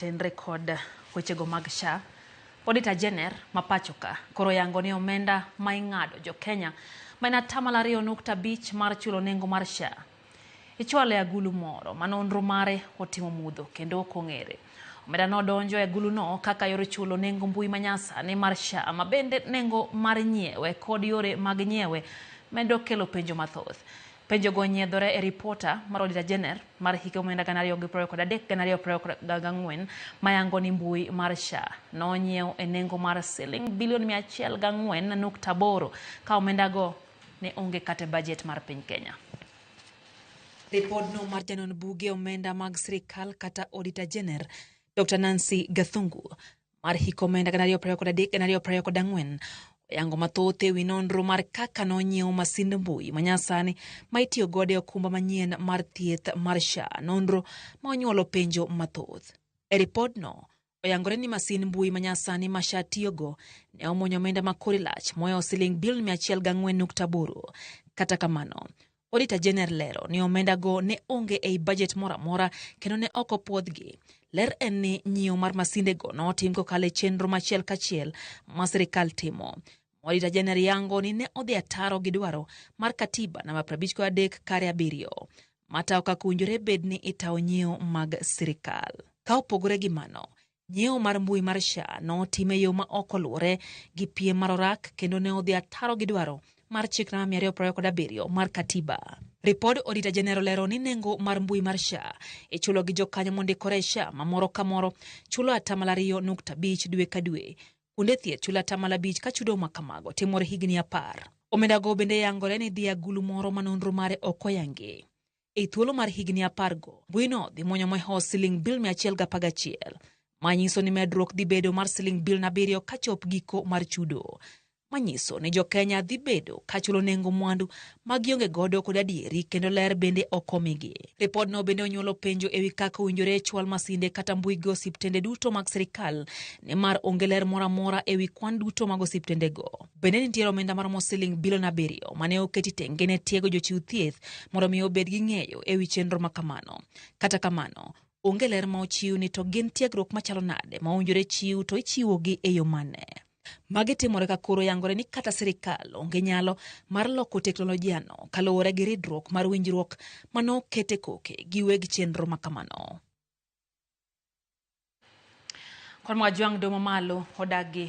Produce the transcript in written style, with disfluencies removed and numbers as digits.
Tenre kod wechego mag SHA, Auditor General ma pachoka koro yango ni omenda ma ing'ado jo Kenya ma en 2.5% mar chulo nengo mar SHA ichwalo e agulu moro ma nonro mare otimo mudho kendo ok ong'ere. Omenda no donjo e aguluno kaka yor chulo nengo mbui manyasani mar SHA ma bende nengo mar nyiewe kod yore mag nyiewe medo kelo penjo mathoth. Penjogo nyiedhore e ripota mar Auditor General mar hik omenda 2023 2024 mayango ni mbui mar SHA nonyiew e nengo mar siling bilion 104.8 ka omendago ne onge kata e bajet mar piny Kenya. Ripodno mar janon buge omenda mag sirikal kata Auditor General Dr. Nancy Gathungu mar hik omenda 2023 2024 oyango mathoth ewi nonro mar kaka nonyiew masind mbui manyasani ma itiyo godo e okumba manyien mar thieth mar SHA, nonro ma onyuolo penjo mathoth. E ripodno, oyangore ni masin mbui manyasani ma SHA tiyogo ne omuonyo omenda ma kore lach mohewo siling bilion 104.8. Kata kamano, Auditor General lero ni omenda go ne onge ei bajet moro amora kendo ne ok opwodhgi. Ler en ni nyiewo mar masindego notim kokalo e chenro machiel kachiel ma sirikal timo. Auditor General yango ni ne odhi ataro gi dwaro mar katiba namba 53 kare 7 matayo kaka owinjore bed ni itayo nyiewo mag sirikal. Ka opogore gi mano, nyiewo mar mbui mar SHA notim e yo ma ok oluwore gi piem mar orak kendo ne odhi ataro gi dwaro mar chik namba 227 mar katiba. Ripod Auditor General lero ni nengo mar mbui mar SHA ichulo gi jokanyo mondikore e SHA ma moro ka moro chulo 2.5% dwe ka dwe. Kuonde thieth chulo 5% ka chudo ma kamago timore higni 10. Omendago bende yangore ni dhi e agulu moro ma nonro mare ok oyangi. E thuolo mar higni 10 go, mbuino dhi muonyo mohewo siling bilion 111, manyiso ni medruok dhi bedo mar siling bilion 7 kachop giko mar chudo. Manyiso ni jo Kenya dhi bedo kachulo nengo mwandu ma gionge godo kod adieri kendo ler bende ok omigi. Ripodno bende onyuolo penjo ewi kaka owinjore chwal masinde kata mbui gi osiptende duto mag sirikal nimar onge ler moro amora ewi kwan duto mag osiptendego. Bende nitiere omenda maromo siling bilion 7 mane oketi tenge ne tiego jochiw thieth mondo mi obed gi ng'eyo ewi chenro ma kamano. Kata kamano, onge ler ma ochiw ni to gin tiegruok machalo nade ma owinjore chiw to ichiwogi e yo mane. Magi timore ka koro yangore ni kata sirikal onge nyalo mar loko teknolojia no kaluwore gi ridruok mar winjruok mane okete koke gi weg chenro ma kamano. Kwan mag jwang' domo malo odagi.